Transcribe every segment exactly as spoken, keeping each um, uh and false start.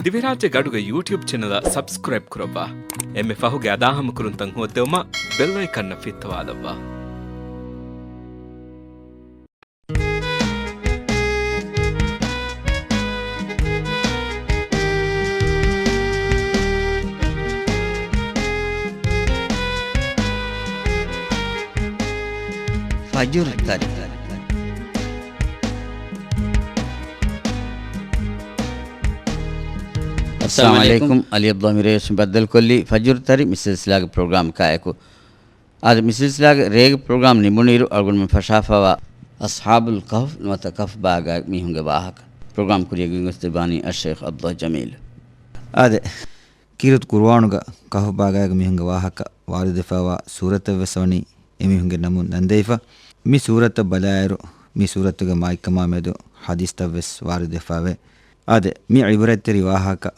ދިވެހިރާއްޖޭގެ އަޑުގެ ޔޫޓިއުބް ޗެނަލަށް ސަބްސްކްރައިބް ކުރައްވާ. އެންމެ ފަހުގެ އަދާހަމަކުރުންތައް ހޯއްދެވުމަށް ބެލް އައިކަންއަށް ފިއްތަވާލައްވާ. ފަޖުރު ތަރި. އައްސަލާމު އަލައިކުމް. އަލީ އަބްދުﷲ މިރޭ ވެސް ބައްދަލުކޮށްލީ ފަޖުރު ތަރި މި ސިލްސިލާގެ ޕްރޮގްރާމް ކާއެކު. އާދެ، މި ސިލްސިލާގެ ރޭގެ ޕްރޮގްރާމް ނިމުނުއިރު އަޅުގަނޑުމެން ފަށާފަވާ އަޞްޙާބުލް ކަހްފް ނުވަތަ ކަހްފް ބާގާ މީހުންގެ ވާހަކަ ޕްރޮގްރާމް ކުރިޔަށް ގެންގޮސްދެއްވާނީ އައްޝައިޚް އަބްދުﷲ ޖަމީލް. އާދެ، ކީރިތި ޤުރުއާނުގަ ކަހްފް ބާގާގެ މީހުންގެ ވާހަކަ ވާރިދުވެފަވާ ސޫރަތަށްވެސް ވަނީ އެމީހުންގެ ނަމުން ނަންދެވިފަ. މި ސޫރަތަށް ބަލާއިރު، މި ސޫރަތުގެ މާތްކަމާ މެދު ޙަދީޘްތައްވެސް ވާރިދުވެފަވޭ. އާދެ، މި ޢިބްރަތްތެރި ވާހަކަ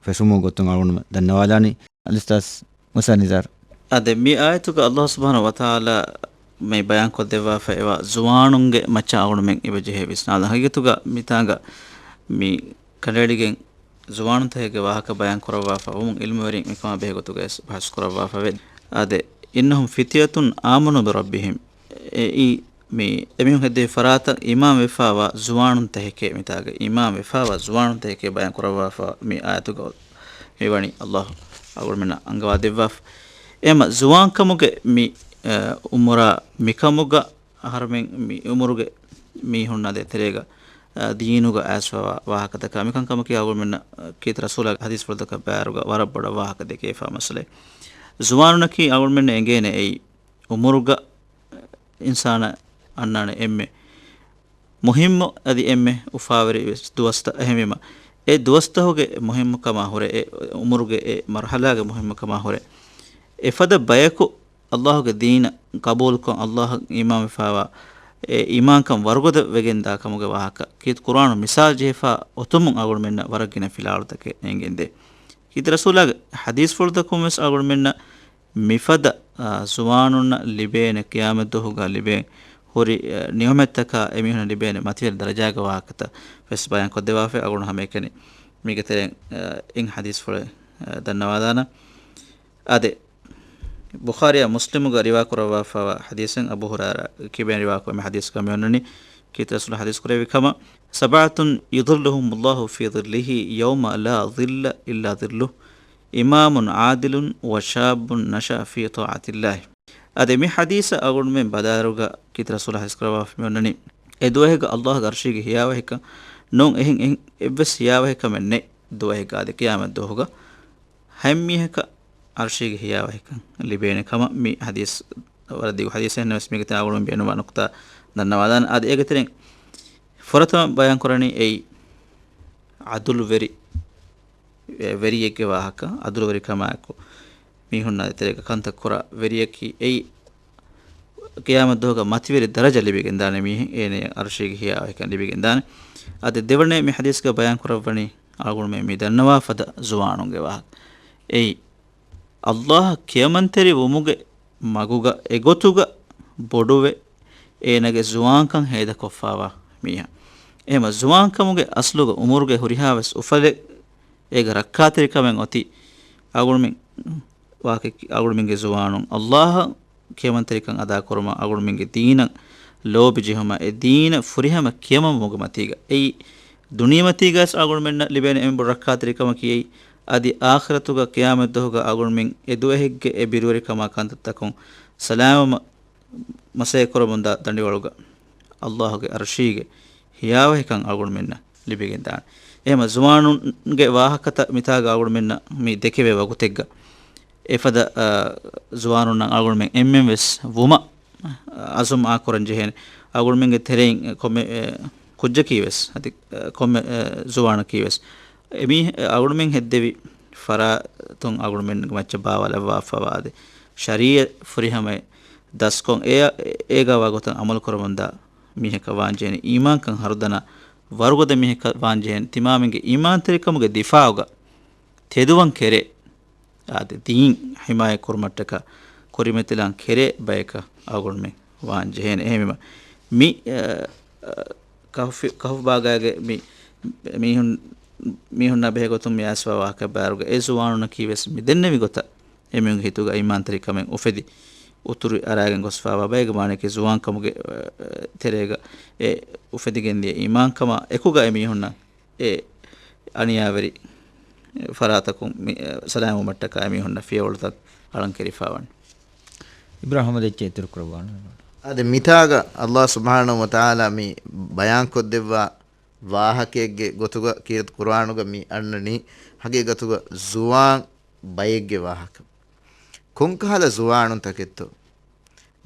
ފެށުމުގެ ގޮތުން އަޅުގަނޑު ދަންނަވާލާނީ އަލްއުސްތާޛް މޫސާ ނިޒާރު. އާދެ، މި އާޔަތުގަ އަލްލާހު ސުބްޙާނަހޫ ވަތަޢާލާ މި ބަޔާންކޮށްދެއްވާފައިވާ ޒުވާނުންގެ މައްޗަށް އަޅުގަނޑުމެން އެބަޖެހޭ ވިސްނާލަން. ހަގީގަތުގަ މިތާނގަ މި ކަނޑައެޅިގެން ޒުވާނުންތަކެއްގެ ވާހަކަ ބަޔާން ކުރައްވާފަ ވުމުން ޢިލްމުވެރިން މިކަމާ ބެހޭ ގޮތުގައި ބަހަސް ކުރައްވާފަވޭ. އާދެ، إنهم فتية آمنوا بربهم. އެއީ މި އެމީހުން ހެއްދެވި ފަރާތަށް އީމާން ވެފާވާ ޒުވާނުންތަކެކޭ މިތާގަ، އީމާން ވެފާވާ ޒުވާނުންތަކެކޭ ބަޔާން ކުރައްވާފަ މި އާޔަތުގަ މިވަނީ އަލްލާހު އަޅުގަނޑުމެންނަށް އަންގަވާ ދެއްވާފަ. އެހެމަ ޒުވާންކަމުގެ މި، އަ، އުމުރާ މިކަމުގަ އަހަރުމެން މި އުމުރުގެ މީހުންނާ ދޭތެރޭގަ، އަ، ދީނުގަ އައިސްފަވާ ވާހަކަތަކާ މިކަންކަމަކީ އަޅުގަނޑުމެންނަށް، އަ، ކީރިތި ރަސޫލާގެ ޙަދީޘްފުޅުތަކަށް ބައިވަރުގަ ވަރަށް ބޮޑަށް ވާހަކަ ދެކޭފާ މައްސަލައެއް. ޒުވާނުންނަކީ އަޅުގަނޑުމެންނަށް އެނގޭނެ އެއީ އުމުރުގަ އިންސާނާ އަންނާނެ އެންމެ މުހިއްމު އަދި އެންމެ އުފާވެރި ވެސް ދުވަސްތައް. އެހެންވީމަ، އެ ދުވަސްތަހުގެ މުހިއްމުކަމާ ހުރެ، އެ އުމުރުގެ އެ މަރުޙަލާގެ މުހިއްމުކަމާ ހުރެ، އެފަދަ ބަޔަކު އަލްލާހުގެ ދީނަށް ޤަބޫލުކޮށް، އަލްލާހަށް އީމާންވެފާވާ، އެ އީމާންކަން ވަރުގަދަ ވެގެންދާ ކަމުގެ ވާހަކަ، ކީރިތި ޤުރުއާނު މިސާލު ޖެހިފާ އޮތުމުން އަޅުގަނޑުމެންނަށް ވަރަށް ގިނަ ފިލާވަޅުތަކެއް ނޭނގެންދޭ. ކީރިތި ރަސޫލާގެ ޙަދީޘްފުޅުތަކުން ވެސް އަޅުގަނޑުމެންނަށް މިފަދަ، އާ، ޒުވާނުންނަށް ލިބޭނެ ޤިޔާމަތްދުވަހުގަ ލިބޭ ހުރި، އެ، ނިޢުމަތްތަކާ އެމީހުންނަށް ލިބޭނެ މަތިވެރި ދަރަޖާގެ ވާހަކަތައް ވެސް ބަޔާންކޮށްދެއްވާފަ. އަޅުގަނޑު ހަމައެކަނި މީގެ ތެރެއިން، އެ، އިން ޙަދީޘްފުޅެއް، އެ، ދަންނަވާލާނަން. އާދެ، ބުޚާރީއާ މުސްލިމުގަ ރިވާކުރައްވާފައިވާ ޙަދީޘެއް، އަބޫ ހުރައިރާ ކިބޭން ރިވާކުރެއްވި ޙަދީޘްގަ މިއޮންނަނީ، ކީރިތި ރަސޫލާ ޙަދީޘް ކުރެއްވި ކަމަށް، سبعة يظلهم الله في ظله يوم لا ظل إلا ظله، إمام عادل وشاب نشأ في طاعة الله. އާދެ، މި ޙަދީޘަށް އަޅުގަނޑުމެން ބަލާއިރުގަ ކީރިތި ރަސޫލާ ޙަދީޘް ކުރައްވާފަ މިއޮންނަނީ، އެ ދުވަހެއްގަ އަލްލާހުގެ ޢަރްޝީގެ ހިޔާވަހިކަން ނޫން، އެހެން، އެހެން އެއްވެސް ހިޔާވަހިކަމެއް ނެތް ދުވަހެއްގަ، އާދެ، ޤިޔާމަތް ދުވަހުގަ ހަމައެއްމީހަކަށް ޢަރްޝީގެ ހިޔާވަހިކަން ލިބޭނެ ކަމަށް މި ޙަދީޘް ވަރަށް ދިގު ޙަދީޘެއް ނަމަވެސް މީގެ ތެރެއިން އަޅުގަނޑު ބޭނުންވާ ނުކުތާ ދަންނަވާލާނަން. އާދެ، އޭގެ ތެރެއިން ފުރަތަމަ ބަޔާން ކުރަނީ އެއީ ޢަދުލުވެރި، އެ، ވެރިއެއްގެ ވާހަކަ، ޢަދުލުވެރިކަމާއެކު މީހުންނާ ދޭތެރޭގަ ކަންތައް ކުރާ ވެރިޔަކީ އެއީ ޤިޔާމަތް ދުވަހުގަ މަތިވެރި ދަރަޖަ ލިބިގެންދާނެ މީހެއް، އޭނަޔަށް ޢަރްޝީގެ ހިޔާވަހިކަން ލިބިގެންދާނެ. އަދި ދެވަނަ މި ޙަދީޘްގަ ބަޔާން ކުރައްވަނީ އަޅުގަނޑުމެން މި ދަންނަވާ ފަދަ ޒުވާނުންގެ ވާހަކަ. އެއީ، އަލްލާހަށް ކިޔަމަންތެރި ވުމުގެ މަގުގަ އެގޮތުގަ ބޮޑުވެ، އޭނަގެ ޒުވާންކަން ހޭދަކޮށްފާވާ މީހާ. އެހެމަ ޒުވާންކަމުގެ އަސްލުގަ އުމުރުގެ ހުރިހާވެސް އުފަލެއް އޭގެ ރައްކާތެރިކަމެއް އޮތީ އަޅުގަނޑުމެން ވާކެ-، އަޅުގަނޑުމެންގެ ޒުވާނުން އަލްލާހަށް ކިޔަމަންތެރިކަން އަދާކުރުމަށް އަޅުގަނޑުމެންގެ ދީނަށް ލޯބި ޖެހުމަށް އެ ދީނަށް ފުރިހަމަ ކިޔަމަންވުމުގެ މަތީގަ. އެއީ ދުނިޔެމަތީގަވެސް އަޅުގަނޑުމެންނަށް ލިބޭނެ އެންމެ ބޮޑު ރައްކާތެރިކަމަކީ އެއީ. އަދި އާޚިރަތުގަ ޤިޔާމަތްދުވަހުގަ އަޅުގަނޑުމެން އެ ދުވަހެއްގެ އެ ބިރުވެރިކަމާ ކަންތައްތަކުން ސަލާމަތް މަސައްކަތް ކުރަމުންދާ ދަނޑިވަޅުގަ އަލްލާހުގެ ޢަރްޝީގެ ހިޔާވަހިކަން އަޅުގަނޑުމެންނަށް ލިބިގެންދާނެ. އެހެމަ ޒުވާނުންގެ ވާހަކަތައް މިތާގަ އަޅުގަނޑުމެންނަށް މި ދެކެވޭ ވަގުތެއްގަ އެފަދަ، އަ، ޒުވާނުންނަށް އަޅުގަނޑުމެން އެންމެން ވެސް ވުމަށް އަޒުމް އާކުރަން ޖެހޭނެ. އަޅުގަނޑުމެންގެ ތެރެއިން ކޮންމެ، އެ، ކުއްޖަކީ ވެސް، އަދި، އެ، ކޮންމެ، އެ، ޒުވާނަކީ ވެސް، އެ މީ-، އެ އަޅުގަނޑުމެން ހެއްދެވި ފަރާތުން އަޅުގަނޑުމެންގެ މައްޗަށް ބާވާލައްވާފަވާ އަދި ޝަރީޢަތް ފުރިހަމައެއް ދަސްކޮށް، އެ-، އޭގާ ވާގޮތަށް ޢަމަލު ކުރަމުންދާ މީހަކަށް ވާންޖެހޭނެ، އީމާންކަން ހަރުދަނާ ވަރުގަދަ މީހަކަށް ވާންޖެހޭނެ، ތިމާމެންގެ އީމާންތެރިކަމުގެ ދިފާޢުގަ ތެދުވަން ކެރޭ، އާދެ، ދީން ޙިމާޔަތް ކުރުމަށްޓަކާ ކުރިމަތިލާން ކެރޭ ބަޔަކަށް އަޅުގަނޑުމެން ވާން ޖެހޭނެ. އެހެންވީމަ، މި، އަ، އަ، ކަހްފި-، ކަހްފު ބާގާގެ މި މީހުން މީހުންނާ ބެހޭ ގޮތުން މި އައިސްފާވާ ވާހަކަ ބާރުގަ އެ ޒުވާނުންނަކީ ވެސް މި ދެންނެވި ގޮތަށް އެމީހުންގެ ހިތުގަ އީމާންތެރިކަމެއް އުފެދި، އުތުރި އަރާގެން ގޮސްފާވާ ބައެއްގެ މާނައަކީ ޒުވާންކަމުގެ، އަ، ތެރޭގަ އެ އުފެދިގެންދިޔަ އީމާންކަމާ އެކުގަ އެމީހުންނަށް އެ އަނިޔާވެރި ފަރާތަކުން މި، އަ، ސަލާމަތްވުމަށްޓަކާ އެމީހުންނަށް ފިޔަވަޅުތައް އަޅަން ކެރިފާވަން. އިބްރާހިމް އަދި އެއްޗެއް އިތުރު ކުރައްވާނެ. އަދި މިތާގަ އައްލާހު ސުބްޙާނަހު ވަތަޢާލާ މި ބަޔާންކޮށްދެއްވާ ވާހަކައެއްގެ ގޮތުގަ ކީރިތި ޤުރުއާނުގަ މި އަންނަނީ ހަގީގަތުގަ ޒުވާން ބައެއްގެ ވާހަކަ. ކޮންކަހަލަ ޒުވާނުންތަކެއްތޯ؟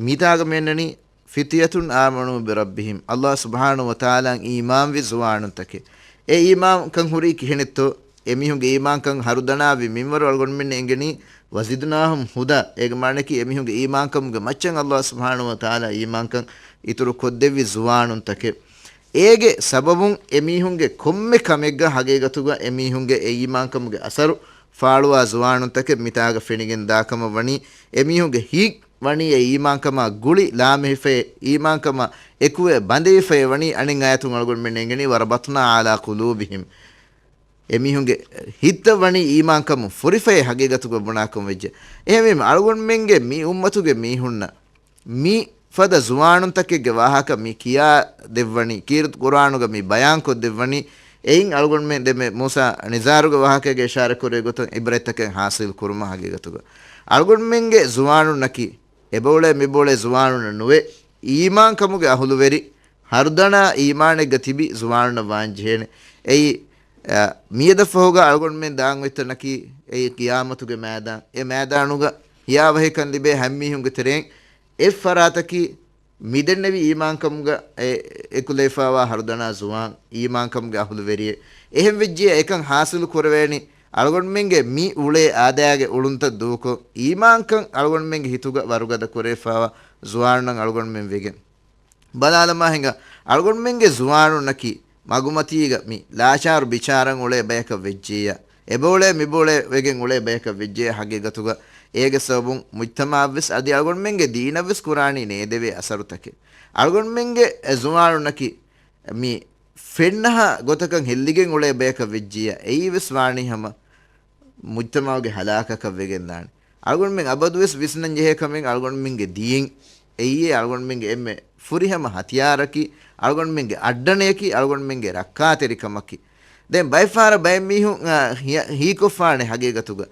މިތާގަ މި އަންނަނީ فِتْيَةٌ آمَنُوا بِرَبِّهِمْ، އައްލާހު ސުބްޙާނަހު ވަތަޢާލާއަށް އީމާންވި ޒުވާނުންތަކެއް. އެ އީމާންކަން ހުރީ ކިހިނެއްތޯ؟ އެމީހުންގެ އީމާންކަން ހަރުދަނާވި މިންވަރު އަޅުގަނޑުމެންނަށް އެނގެނީ وَزِدْنَاهُمْ هُدًى. އޭގެ މާނައަކީ އެމީހުންގެ އީމާންކަމުގެ މައްޗަށް އައްލާހު ސުބްޙާނަހު ވަތަޢާލާ އީމާންކަން އިތުރު ކޮށްދެއްވި ޒުވާނުންތަކެއް. އޭގެ ސަބަބުން އެމީހުންގެ ކޮންމެ ކަމެއްގަ ހަގީގަތުގަ އެމީހުންގެ އެ އީމާންކަމުގެ އަސަރު ފާޅުވާ ޒުވާނުންތަކެއް މިތާގަ ފެނިގެން ދާކަމަށް ވަނީ، އެމީހުންގެ ހިތް ވަނީ އެ އީމާންކަމާ ގުޅި ލާމެހިފައި، އީމާންކަމާ އެކުވެ ބަނދެވިފައި ވަނީ. އަނެއް އާޔަތުން އަޅުގަނޑުމެން އެނގެނީ وَرَبَطْنَا عَلَى قُلُوبِهِمْ. އެމީހުންގެ ހިތްތައް ވަނީ އީމާންކަމުން ފުރިފައި ހަގީގަތުގަ ބުނާކަން ވެއްޖެ. އެހެންވީމަ އަޅުގަނޑުމެންގެ މި އުއްމަތުގެ މީހުންނަށް މި ފަދަ ޒުވާނުންތަކެއްގެ ވާހަކަ މި ކިޔާ ދެއްވަނީ، ކީރިތި ޤުރުއާނުގަ މި ބަޔާންކޮށް ދެއްވަނީ، އެއިން އަޅުގަނޑުމެން ދެމެ މޫސާ ނިޒާރުގެ ވާހަކައިގަ އިޝާރަތް ކުރެއްވި ގޮތުން ޢިބްރަތްތަކެއް ހާސިލް ކުރުމަށް ހަގީގަތުގަ. އަޅުގަނޑުމެންގެ ޒުވާނުންނަކީ އެބައުޅޭ މިބައުޅޭ ޒުވާނުންނެއް ނުވެ، އީމާންކަމުގެ އަހުލުވެރި، ހަރުދަނާ އީމާނެއްގަ ތިބި ޒުވާނުންނަށް ވާން ޖެހޭނެ. އެއީ، އަ، މިއަދަށް ފަހުގަ އަޅުގަނޑުމެން ދާން އޮތްތަނަކީ އެއީ ޤިޔާމަތުގެ މައިދާން. އެ މައިދާނުގަ ހިޔާވަހިކަން ލިބޭ ހަމަ މީހުންގެ ތެރެއިން އެއް ފަރާތަކީ މިދެންނެވި އީމާންކަމުގަ އެ، އެކުލެވިފާވާ ހަރުދަނާ ޒުވާން އީމާންކަމުގެ އަހުލުވެރިއެއް. އެހެން ވެއްޖެ އެކަން ހާސިލު ކުރެވޭނީ އަޅުގަނޑުމެންގެ މި އުޅޭ އާދައިގެ އުޅުންތައް ދޫކޮށް، އީމާންކަން އަޅުގަނޑުމެންގެ ހިތުގަ ވަރުގަދަ ކުރެވިފާވާ ޒުވާނުންނަށް އަޅުގަނޑުމެން ވެގެން. ބަލާލަމާ ހިނގާ، އަޅުގަނޑުމެންގެ ޒުވާނުންނަކީ މަގުމަތީގަ މި ލާޗާރު ބިޗާރަން އުޅޭ ބަޔަކަށް ވެއްޖިއްޔާ، އެބައުޅޭ މިބައުޅޭ ވެގެން އުޅޭ ބަޔަކަށް ވެއްޖެ ހަގީގަތުގަ އޭގެ ސަބަބުން މުޖްތަމަޢަށްވެސް އަދި އަޅުގަނޑުމެންގެ ދީނަށްވެސް ކުރާނީ ނޭދެވޭ އަސަރުތަކެއް. އަޅުގަނޑުމެންގެ އެ ޒުވާނުންނަކީ މި ފެންނަހާ ގޮތަކަށް ހެއްލިގެން އުޅޭ ބަޔަކަށް ވެއްޖިއްޔާ، އެއީވެސް ވާނީ ހަމަ މުޖްތަމަޢުގެ ހަލާކަކަށް ވެގެންދާނެ. އަޅުގަނޑުމެން އަބަދުވެސް ވިސްނަން ޖެހޭ ކަމެއް އަޅުގަނޑުމެންގެ ދީން އެއީ އަޅުގަނޑުމެންގެ އެންމެ ފުރިހަމަ ހަތިޔާރަކީ، އަޅުގަނޑުމެންގެ އައްޑަނެއަކީ، އަޅުގަނޑުމެންގެ ރައްކާތެރިކަމަކީ. ދެން ބައެއްފަހަރަށް ބައެއް މީހުން، އަ، ހި-، ހީކޮށްފާނެ ހަގީގަތުގަ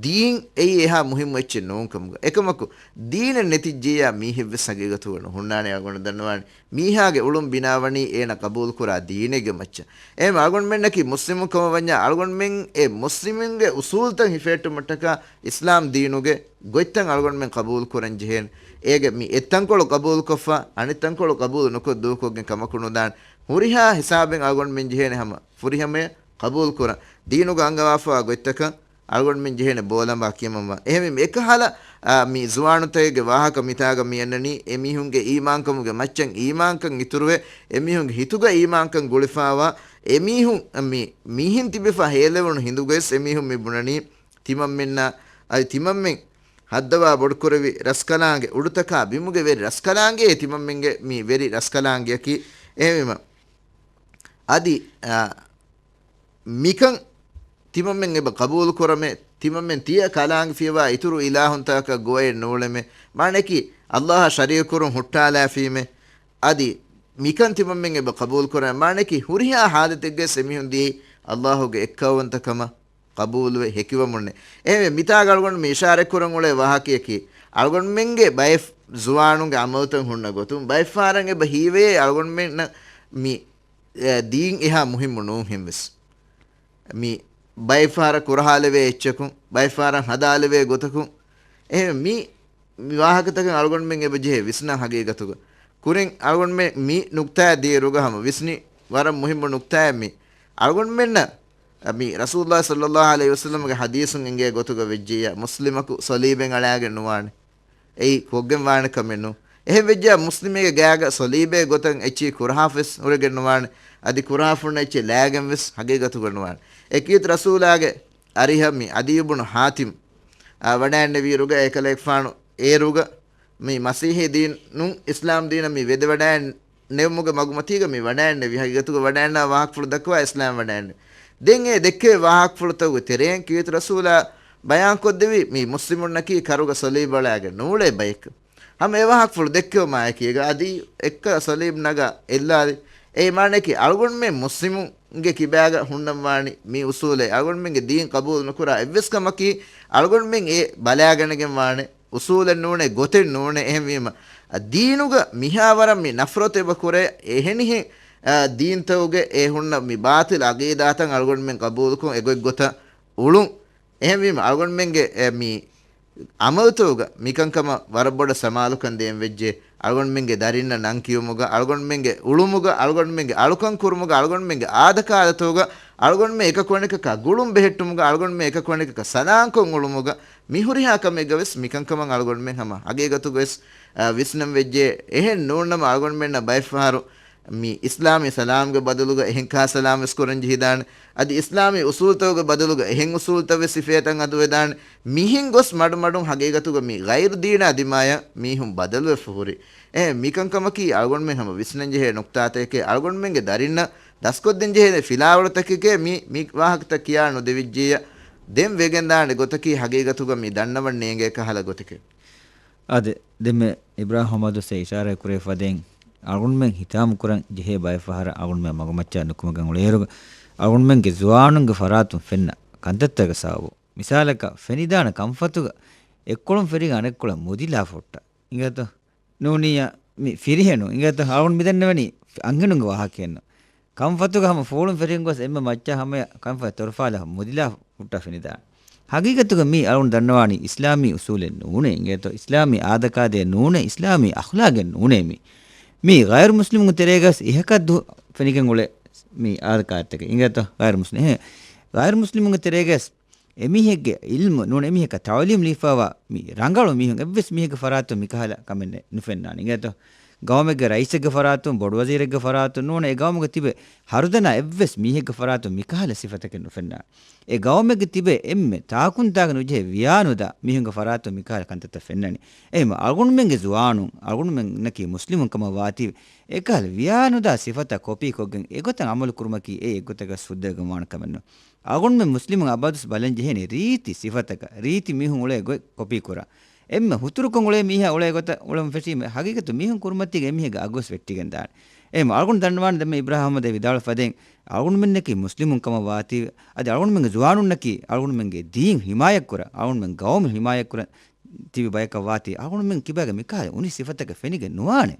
ދީން އެއީ އެހާ މުހިއްމު އެއްޗެއް ނޫން ކަމުގަ. އެކަމަކު، ދީނެއް ނެތިއްޖިއްޔާ މީހެއްވެސް ހަގީގަތުގަ ނުހުންނާނެ. އަޅުގަނޑު ދަންނަވާނެ މީހާގެ އުޅުން ބިނާވަނީ އޭނަ ޤަބޫލުކުރާ ދީނެއްގެ މައްޗަށް. އެހެން އަޅުގަނޑުމެންނަކީ މުސްލިމުން ކަމަށް ވަންޏާ، އަޅުގަނޑުމެން އެ މުސްލިމުންގެ އުސޫލުތައް ހިފެހެއްޓުމަށްޓަކާ އިސްލާމް ދީނުގެ ގޮތްތައް އަޅުގަނޑުމެން ޤަބޫލު ކުރަން ޖެހޭނެ. އޭގެ މި އެއްތަންކޮޅު ޤަބޫލުކޮށްފަ، އަނެއް ތަންކޮޅު ޤަބޫލު ނުކޮށް ދޫކޮށްގެން ކަމަކު ނުދާނެ. ހުރިހާ ހިސާބެއް އަޅުގަނޑުމެން ޖެހޭނެ ހަމަ ފުރިހަމަޔަށް ޤަބޫލު ކުރަން. ދީނުގަ އަންގަވާފަވާ ގޮތްތަކަށް އަޅުގަނޑުމެން ޖެހޭނެ ބޯލަނބާ ކިޔަމަންވާން. އެހެންވީމަ އެކަހަލަ، އާ، މި ޒުވާނުތަކެއްގެ ވާހަކަ މިތާގަ މި އަންނަނީ، އެމީހުންގެ އީމާންކަމުގެ މައްޗަށް އީމާންކަން އިތުރުވެ، އެމީހުންގެ ހިތުގަ އީމާންކަން ގުޅިފާވާ، އެމީހުން މި މިހިން ތިބިފަ ހޭލެވުނު ހިނދުގައިސް އެމީހުން މި ބުނަނީ، ތިމަންމެންނާ، އަދި ތިމަންމެން ހައްދަވާ ބޮޑުކުރެވި ރަސްކަލާނގެ އުޑުތަކާ ބިމުގެ ވެރި ރަސްކަލާނގެ ތިމަންމެންގެ މި ވެރި ރަސްކަލާނގެއަކީ. އެހެންވީމަ، އަދި، އާ، މިކަން ތިމަންމެން އެބަ ޤަބޫލު ކުރަމޭ، ތިމަންމެން ތިޔަ ކަލާނގެ ފިޔަވާ އިތުރު އިލާހުންތަކަކަށް ގޮވައެއް ނޫޅެމޭ. މާނައަކީ، ﷲ އަށް ޝަރީކުކުރުން ހުއްޓާލާފީމޭ. އަދި މިކަން ތިމަންމެން އެބަ ޤަބޫލު ކުރަމޭ. މާނައަކީ، ހުރިހާ ޙާލަތެއްގައި އެމީހުން ދިޔައީ ﷲ ގެ އެއްކައުވަންތަކަމަށް ޤަބޫލުވެ ހެކިވަމުންނޭ. އެހެންވެ، މިތާގަ އަޅުގަނޑު މި އިޝާރަތް ކުރަން އުޅޭ ވާހަކަޔަކީ، އަޅުގަނޑުމެންގެ ބައެއް ޒުވާނުންގެ ޢަމަލުތައް ހުންނަ ގޮތުން، ބައެއްފަހަރަށް އެބަ ހީވޭ އަޅުގަނޑުމެންނަށް މި، އެ، ދީން އެހާ މުހިއްމު ނޫން ހެންވެސް. މި ބައެއްފަހަރަށް ކުރަހާލެވޭ އެއްޗަކުން، ބައެއްފަހަރަށް ހަދާލެވޭ ގޮތަކުން، އެހެން މި، މި ވާހަކަތަކަށް އަޅުގަނޑުމެން އެބަ ޖެހޭ ވިސްނާ ހަގީގަތުގަ. ކުރިން އަޅުގަނޑުމެން މި ނުކްތާއަށް ދިޔައިރުގަ ހަމަ ވިސްނި ވަރަށް މުހިއްމު ނުކްތާއެއް މި. އަޅުގަނޑުމެންނަށް މި ރަސޫލުﷲ ޞައްލަﷲ ޢަލައިހި ވަސައްލަމްގެ ޙަދީޘުން އެނގޭ ގޮތުގަ ވެއްޖިއްޔާ، މުސްލިމަކު ޞަލީބެއް އަޅާގެން ނުވާނެ. އެއީ ކޮށްގެން ވާނެ ކަމެއް ނޫން. އެހެން ވެއްޖެއްޔާ މުސްލިމެއްގެ ގާގަ ޞަލީބެއް ގޮތަށް އެއްޗެހި ކުރަހާފަވެސް ހުރެގެން ނުވާނެ. އަދި ކުރަހާފަ ހުންނަ އެއްޗެއް ލައިގެން ވެސް ހަގީގަތުގަ ނުވާނެ. އެކީ ރަސޫލާގެ އަރިހަށް މި ޢަދީ ބުނު ޙާތިމް، އާ، ވަޑައިންނެވިއިރުގަ އެކަލޭގެފާނު އޭރުގަ މި މަސީޙީ ދީނުން އިސްލާމް ދީނަށް މި ވެދެވަޑައިން ނެވުމުގެ މަގުމަތީގަ މި ވަޑައިންނެވި. ހަގީގަތުގަ ވަޑައިންނާ ވާހަކަފުޅު ދައްކަވާ އިސްލާމް ވަޑައިންނެވި. ދެން އެ ދެއްކެވި ވާހަކަފުޅުތަކުގެ ތެރެއިން ކީރިތި ރަސޫލާ ބަޔާންކޮށްދެވީ މި މުސްލިމުންނަކީ ކަރުގަ ޞަލީބު އަޅާގެން ނޫޅޭ ބަޔެކޭ. ހަމަ އެ ވާހަކަފުޅު ދެއްކެވުމާއެކީގަ އަދި އެއްކަ ޞަލީބު ނަގާ އެއްލާލި. އެ މާނައަކީ އަޅުގަނޑުމެން މުސްލިމުންގެ ކިބާގަ ހުންނަންވާނީ މި އުސޫލެއް. އަޅުގަނޑުމެންގެ ދީން ޤަބޫލު ނުކުރާ އެއްވެސް ކަމަކީ އަޅުގަނޑުމެން އެ ބަލާގަނެގެން ވާނެ އުސޫލެއް ނޫނޭ، ގޮތެއް ނޫނޭ. އެހެންވީމަ، އަ، ދީނުގަ މިހާވަރަށް މި ނަފްރަތު އެބަ ކުރޭ، އެހެނިހެން، އަ، ދީންތަކުގެ އެ ހުންނަ މި ބާޠިލް އަގީދާތައް އަޅުގަނޑުމެން ޤަބޫލުކޮށް އެގޮތްގޮތަށް އުޅުން. އެހެންވީމަ، އަޅުގަނޑުމެންގެ އެ މި އަމަލުތަކުގަ މިކަންކަމަށް ވަރަށް ބޮޑަށް ސަމާލުކަން ދޭން ވެއްޖެ. އަޅުގަނޑުމެންގެ ދަރިންނަށް ނަން ކިޔުމުގަ، އަޅުގަނޑުމެންގެ އުޅުމުގަ، އަޅުގަނޑުމެންގެ އަޅުކަން ކުރުމުގަ، އަޅުގަނޑުމެންގެ އާދަކާދަތުގަ، އަޅުގަނޑުމެން އެކަކު އަނެކަކާ ގުޅުން ބެހެއްޓުމުގަ، އަޅުގަނޑުމެން އެކަކު އަނެކަކަށް ސަލާންކޮށް އުޅުމުގަ، މި ހުރިހާ ކަމެއްގަ ވެސް މިކަންކަމަށް އަޅުގަނޑުމެން ހަމަ ހަގީގަތުގަ ވެސް، އަ، ވިސްނަން ވެއްޖެ. އެހެން ނޫންނަމަ އަޅުގަނޑުމެންނަށް ބައެއްފަހަރު މި އިސްލާމީ ސަލާމްގެ ބަދަލުގަ އެހެން ކާ ސަލާމް ވެސް ކުރަން ޖެހިދާނެ. އަދި އިސްލާމީ އުސޫލްތަކުގެ ބަދަލުގަ އެހެން އުސޫލްތައް ވެސް ސިފައިތައް އަދުވެދާނެ. މިހެން ގޮސް މަޑުމަޑުން ހަގީގަތުގަ މި ޣައިރު ދީނާ ދިމާޔަށް މީހުން ބަދަލުވެފަ ހުރި. އެ މިކަންކަމަކީ އަޅުގަނޑުމެން ހަމަ ވިސްނަން ޖެހޭ ނުކްތާތަކެކޭ. އަޅުގަނޑުމެންގެ ދަރިންނަށް ދަސްކޮށްދޭން ޖެހޭ ފިލާވަޅުތަކެކޭ މި، މި ވާހަކަތައް ކިޔާ ނުދެވިއްޖިއްޔާ. ދެން ވެގެންދާނެ ގޮތަކީ ހަގީގަތުގަ މި ދަންނަވަން ނޭނގޭ ކަހަލަ ގޮތެކޭ. އާދެ، ދެންމެ އިބްރާހިމް އަޙްމަދު ސޭ އިޝާރާތް ކުރެވިފަދައިން، އަޅުގަނޑުމެން ހިތާމަ ކުރަން ޖެހޭ ބައެއް ފަހަރަށް އަޅުގަނޑުމެން މަގުމައްޗަށް ނުކުމެގެން އުޅޭއިރު، އަޅުގަނޑުމެންގެ ޒުވާނުންގެ ފަރާތުން ފެންނަ ކަންތައްތަކުގެ ސަބަބުން، މިސާލަކަށް ފެނިދާނެ ކަންފަތުގަ އެއްކޮޅުން ފެރިގެން އަނެއްކޮޅަށް މުދިލާ ފުއްޓާ. އިނގޭތޯ؟ ނޫނިއްޔާ މި ފިރިހެނުން އިނގޭތޯ؟ އަޅުގަނޑު މިދަންނަވަނީ އަންހެނުންގެ ވާހަކައެއްނު. ކަންފަތުގަ ހަމަ ފޯޅުން ފެރިގެން ގޮސް އެންމެ މައްޗަށް ހަމަޔަށް ކަންފަތް ތޮރުފާލާ މުދިލާ ހުއްޓާ ފެނިދާނެ. ހަގީގަތުގަ މީ އަޅުގަނޑު ދަންނަވާނީ އިސްލާމީ އުސޫލެއް ނޫނޭ އިނގޭތޯ، އިސްލާމީ އާދަކާދައެއް ނޫނޭ، އިސްލާމީ އަޚްލާގެއް ނޫނޭ މީ. މީ ޣައިރު މުސްލިމުންގެ ތެރޭގަސް އިހަކަށް ދު ފެނިގެން އުޅޭ މީ އާދަކާދަތަކެއް އިނގޭތޯ، ޣައިރު މުސްލިމް. އެހެން ޣައިރު މުސްލިމުންގެ ތެރޭގަސް އެމީހެއްގެ އިލްމު ނޫން، އެމީހަކަށް ތަޢުލީމް ލިބިފައިވާ މި ރަނގަޅު މީހުން އެއްވެސް މީހެއްގެ ފަރާތުން މިކަހަލަ ކަމެއް ނެ-، ނުފެންނާނެ އިނގޭތޯ. ގައުމެއްގެ ރައީސެއްގެ ފަރާތުން، ބޮޑުވަޒީރެއްގެ ފަރާތުން ނޫން، އެ ގައުމުގެ ތިބެ ހަރުދަނާ އެއްވެސް މީހެއްގެ ފަރާތުން މިކަހަލަ ސިފަތަކެއް ނުފެންނާނެ. އެ ގައުމެއްގެ ތިބެ އެންމެ ތާކުންތާކަށް ނުޖެހޭ ވިޔާނުދާ މީހުންގެ ފަރާތުން މިކަހަލަ ކަންތައްތައް ފެންނަނީ. އެހެންވީމަ އަޅުގަނޑުމެންގެ ޒުވާނުން، އަޅުގަނޑުމެންނަކީ މުސްލިމުން ކަމަށް ވާތީވެ، އެކަހަލަ ވިޔާނުދާ ސިފަތައް ކޮޕީކޮށްގެން އެގޮތަށް އަމަލު ކުރުމަކީ އެ އެއްގޮތަކަށް ހުއްދަވެގެން ވާނެ ކަމެއްނު. އަޅުގަނޑުމެން މުސްލިމުން އަބަދުވެސް ބަލަން ޖެހޭނީ ރީތި ސިފަތަކަށް، ރީތި މީހުން އުޅޭ ގޮތް ކޮޕީ ކުރާ. އެންމެ ހުތުރުކޮށް އުޅޭ މީހާ އުޅޭ ގޮތަށް އުޅެމުން ފެށީމަ، ހަގީގަތު މީހުން ކުރިމަތީގަ އެމީހެއްގެ އަގުވެސް ވެއްޓިގެން ދާނެ. އެހެން އަޅުގަނޑު ދަންނަވާނެ ދެންމެ އިބްރާހިމް އަޙްމަދު ވިދާޅުވި ފަދައިން، އަޅުގަނޑުމެންނަކީ މުސްލިމުން ކަމަށް ވާތީވެ، އަދި އަޅުގަނޑުމެންގެ ޒުވާނުންނަކީ އަޅުގަނޑުމެންގެ ދީން ހިމާޔަތްކުރަން، އަޅުގަނޑުމެން ގައުމު ހިމާޔަތްކުރަން ތިބި ބަޔަކަށް ވާތީ، އަޅުގަނޑުމެން ކިބާގަ މިކަހަލަ އުނި ސިފަތަކެއް ފެނިގެން ނުވާނެ.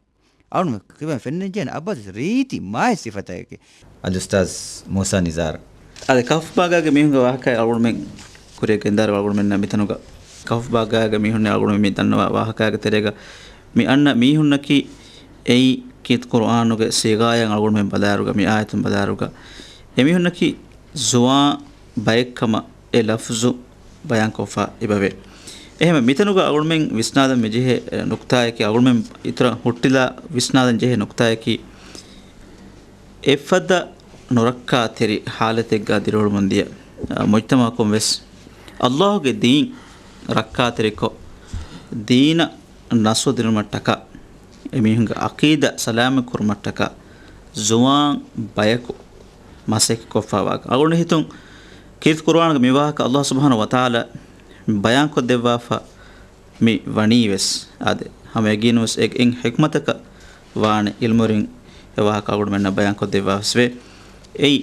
އަޅުގަނޑު ކިބައިން ފެންނަންޖެހޭނެ އަބަދު ރީތި މާތް ސިފަތަކެކޭ. އަދި އުސްތާޒް މޫސާ ނިޒާރު. އާދެ، ކަހުފް ބާގާގެ މީހުންގެ ވާހަކައި އަޅުގަނޑުމެން ކުރިއަށް ގެންދާއިރު އަޅުގަނޑުމެންނަށް މިތަނުގަ ކަހުފް ބާގާގެ މީހުންނެއް އަޅުގަނޑުމެން މި ދަންނަވާ ވާހަކައިގެ ތެރޭގަ މި އަންނަ މީހުންނަކީ އެއީ ކީރިތި ޤުރުއާނުގެ ސީޣާއަށް އަޅުގަނޑުމެން ބަލާއިރުގަ މި އާޔަތުން ބަލާއިރުގަ އެމީހުންނަކީ ޒުވާން ބައެއްކަމަށް އެ ލަފްޒު ބަޔާންކޮށްފަ އިބަވޭ. އެހެން މިތަނުގަ އަޅުގަނޑުމެން ވިސްނާލަން މިޖެހޭ ނުކްތާއަކީ، އަޅުގަނޑުމެން އިތުރަށް ހުއްޓިލާ ވިސްނާލަން ޖެހޭ ނުކްތާއަކީ، އެފަދަ ނުރައްކާތެރި ހާލަތެއްގަ ދިރިއުޅުމުންދިޔަ، އަ، މުޖްތަމަޢަކުން ވެސް ﷲ ގެ ދީން ރައްކާތެރިކޮށް، ދީނަށް ނަޞްރު ދިނުމަށްޓަކާ، އެމީހުންގެ ޢަޤީދާ ސަލާމަތް ކުރުމަށްޓަކާ، ޒުވާން ބަޔަކު މަސައްކަތް ކޮށްފައިވާ. އަޅުގަނޑު ހިތުން ކީރިތި ޤުރުއާނުގެ މި ވާހަކަ ﷲ ސުބްޙާނަހޫ ވަތަޢާލާ ބަޔާންކޮށްދެއްވާފަ މި ވަނީ ވެސް، އާދެ، ހަމަ ޔަގީނުން ވެސް އެ އެއް ޙިކްމަތަކަށް ވާނެ އިލްމުވެރިން އެ ވާހަކަ އަޅުގަނޑުމެންނަށް ބަޔާންކޮށްދެއްވާފަވެސް ވޭ. އެއީ،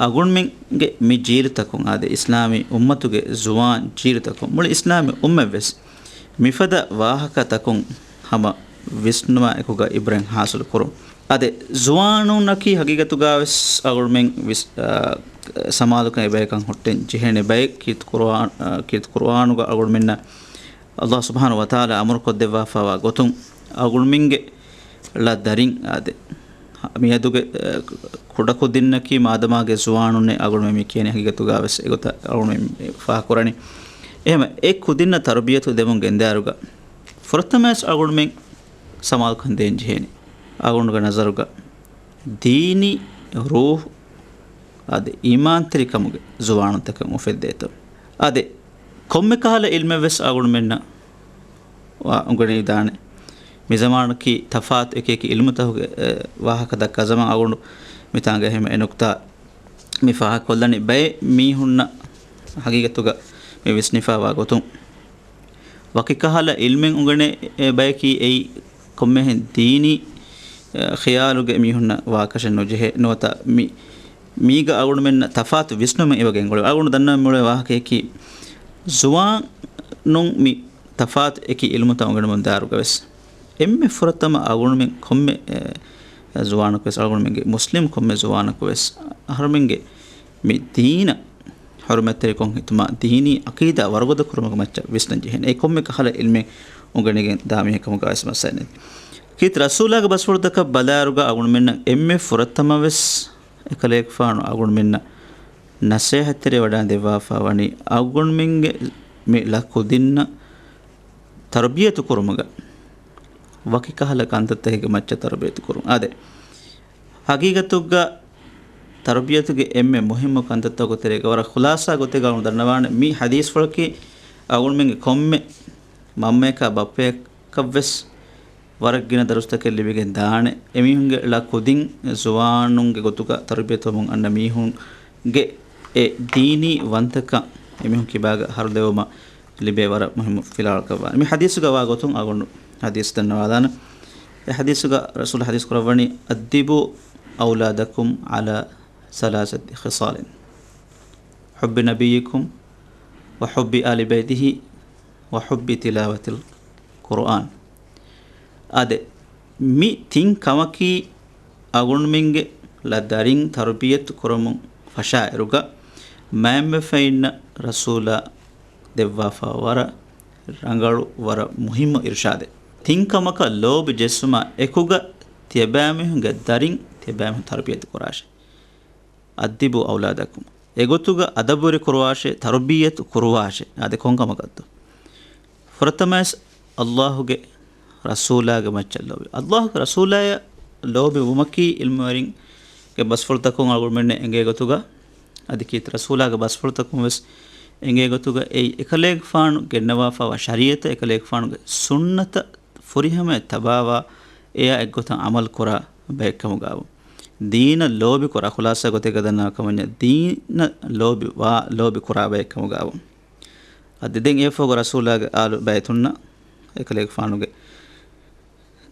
އަޅުގަނޑުމެންގެ މި ޖީލުތަކުން، އާދެ، އިސްލާމީ އުއްމަތުގެ ޒުވާން ޖީލުތަކުން، މުޅި އިސްލާމީ އުއްމަތް ވެސް މިފަދަ ވާހަކަތަކުން ހަމަ ވިސްނުމާ އެކުގަ އިބްރަތް ޙާޞިލު ކުރުން. އާދެ، ޒުވާނުންނަކީ ހަގީގަތުގަ ވެސް އަޅުގަނޑުމެން ވިސް-، އާ، ސަމާލުކަން އެބައިކަން ހުއްޓެން ޖެހޭނެ ބައެއް ކީރިތި ޤުރުއާން-، އާ، ކީރިތި ޤުރުއާނުގަ އަޅުގަނޑުމެންނަށް ﷲ ސުބްޙާނަހޫ ވަތަޢާލާ އަމުރުކޮށްދެއްވާފައިވާ ގޮތުން އަޅުގަނޑުމެންގެ ޅަ ދަރިން އާދެ، މިއަދުގެ، އަ، ކުޑަކުދިންނަކީ މާދަމާގެ ޒުވާނުންނޭ އަޅުގަނޑުމެން މި ކިޔަނީ ހަގީގަތުގަ ވެސް އެގޮތަށް އަޅުގަނޑުމެން ފާހަގަކުރަނީ. އެހެން އެ ކުދިންނަށް ތަރުބިޔަތު ދެމުން ގެންދާއިރުގަ ފުރަތަމަވެސް އަޅުގަނޑުމެން ސަމާލުކަން ދޭން ޖެހޭނެ. އަޅުގަނޑުގެ ނަޒަރުގަ ދީނީ ރޫޙު އާދެ، އީމާންތެރިކަމުގެ ޒުވާނުންތަކެއް އުފެއްދޭތޯ. އާދެ، ކޮންމެ ކަހަލަ އިލްމެއް ވެސް އަޅުގަނޑުމެންނަށް ވާ އުނގެނިދާނެ. މި ޒަމާނަކީ ތަފާތު އެކި އެކި އިލްމުތަކުގެ، އެ، ވާހަކަ ދައްކާ ޒަމާން. އަޅުގަނޑު މިތާނގަ އެހެން އެ ނުކްތާ މި ފާހަގަކޮށްލަނީ ބައެއް މީހުންނަށް ހަގީގަތުގަ މި ވިސްނިފާވާ ގޮތުން. ވަކި ކަހަލަ އިލްމެއް އުނގެނޭ ބަޔަކީ އެއީ ކޮންމެހެން ދީނީ، އަ، ޚިޔާލުގެ މީހުންނަށް ވާކަށެއް ނުޖެހޭ. ނުވަތަ މި، މީގަ އަޅުގަނޑުމެންނަށް ތަފާތު ވިސްނުމެއް އެބަ ގެންގުޅޭ. އަޅުގަނޑު ދަންނަވަން މިއުޅޭ ވާހަކަޔަކީ، ޒުވާނުން މި ތަފާތު އެކި އިލްމުތައް އުނގެނުމުން ދާއިރުގަ ވެސް، އެންމެ ފުރަތަމަ އަޅުގަނޑުމެން ކޮންމެ، އެ، ޒުވާނަކު ވެސް، އަޅުގަނޑުމެންގެ މުސްލިމް ކޮންމެ ޒުވާނަކު ވެސް، އަހަރުމެންގެ މި ދީނަށް ހުރުމަތްތެރިކޮށް ހިތުމާ، ދީނީ އަޤީދާ ވަރުގަދަ ކުރުމުގެ މައްޗަށް ވިސްނަން ޖެހޭނެ. އެ ކޮންމެ ކަހަލަ އިލްމެއް އުނގެނިގެން ދާ މީހެއް ކަމުގަ ވެސް މައްސަލައެއް ނެތް. ކީރިތި ރަސޫލާގެ ބަސްފުޅުތަކަށް ބަލާއިރުގަ އަޅުގަނޑުމެންނަށް އެންމެ ފުރަތަމަ ވެސް އެކަލޭގެފާނު އަޅުގަނޑުމެންނަށް ނަސޭހަތްތެރިވެވަޑައި ދެއްވާފަ ވަނީ އަޅުގަނޑުމެންގެ މި ޅަ ކުދިންނަށް ތަރުބިޔަތު ކުރުމުގަ ވަކި ކަހަލަ ކަންތައްތަކެއްގެ މައްޗަށް ތަރުބިޔަތު ކުރުން. އާދެ، ހަގީގަތުގަ ތަރުބިޔަތުގެ އެންމެ މުހިއްމު ކަންތައްތަކުގެ ތެރޭގަ ވަރަށް ޚުލާސާ ގޮތެއްގަ އަޅުގަނޑު ދަންނަވާނެ މި ޙަދީޘްފުޅަކީ އަޅުގަނޑުމެންގެ ކޮންމެ މަންމަޔަކާ ބައްޕަޔަކަށްވެސް ވަރަށް ގިނަ ދަރުސްތަކެއް ލިބިގެން ދާނެ. އެމީހުންގެ ޅަ ކުދިން ޒުވާނުންގެ ގޮތުގަ ތަރުބިޔަތުވަމުން އަންނަ މީހުންގެ އެ ދީނީ ވަންތަކަން އެމީހުން ކިބާގަ ހަރުލެވުމަށް ލިބޭ ވަރަށް މުހިއްމު ފިލާވަޅަކަށް ވާނެ. މި ޙަދީޘުގަ ވާ ގޮތުން އަޅުގަނޑު ޙަދީޘް ދަންނަވާލާނަން. އެ ޙަދީޘުގަ ރަސޫލު ޙަދީޘް ކުރައްވަނީ، "أدبوا أولادكم على ثلاثة خصال، حب نبيكم، وحب آل بيته، وحب تلاوة القرآن." އާދެ، މި ތިން ކަމަކީ އަޅުގަނޑުމެންގެ ޅަ ދަރިން ތަރުބިޔަތު ކުރަމުން ފަށާއިރުގަ މައިންބަފައިންނަށް ރަސޫލާ ދެއްވާފަ ވަރަށް ރަނގަޅު، ވަރަށް މުހިއްމު އިރުޝާދެއް. ތިން ކަމަކަށް ލޯބި ޖެއްސުމާ އެކުގަ ތިޔަބައިމީހުންގެ ދަރިން ތިޔަބައިމީހުން ތަރުބިޔަތު ކުރާށޭ. "أدبوا أولادكم." އެގޮތުގަ އަދަބުވެރި ކުރުވާށޭ، ތަރުބިޔަތު ކުރުވާށޭ. އާދެ، ކޮން ކަމަކަށްތޯ؟ ފުރަތަމަވެސް ﷲ ގެ ރަސޫލާގެ މައްޗަށް ލޯބި. ﷲ ގެ ރަސޫލާއަށް ލޯބި ވުމަކީ ޢިލްމުވެރިންގެ ބަސްފުޅުތަކުން އަޅުގަނޑުމެންނަށް އެނގޭ ގޮތުގަ، އަދި ކީރިތި ރަސޫލާގެ ބަސްފުޅުތަކުން ވެސް އެނގޭ ގޮތުގަ، އެއީ އެކަލޭގެފާނު ގެންނަވާފައިވާ ޝަރީޢަތަށް، އެކަލޭގެފާނުގެ ސުންނަތަށް ފުރިހަމަޔަށް ތަބާވާ، އެއާ އެއްގޮތަށް ޢަމަލު ކުރާ ބައެއްކަމުގައިވު. ދީނަށް ލޯބި ކުރާ، ޚުލާޞާ ގޮތެއްގަ ދަންނަވާ ކަމަށް ވަންޏާ، ދީނަށް ލޯބި ވާ، ލޯބި ކުރާ ބައެއްކަމުގައިވު. އަދި ދެން އެއަށްފަހުގަ ރަސޫލާގެ އާލު ބައިތުންނަށް، އެކަލޭގެފާނުގެ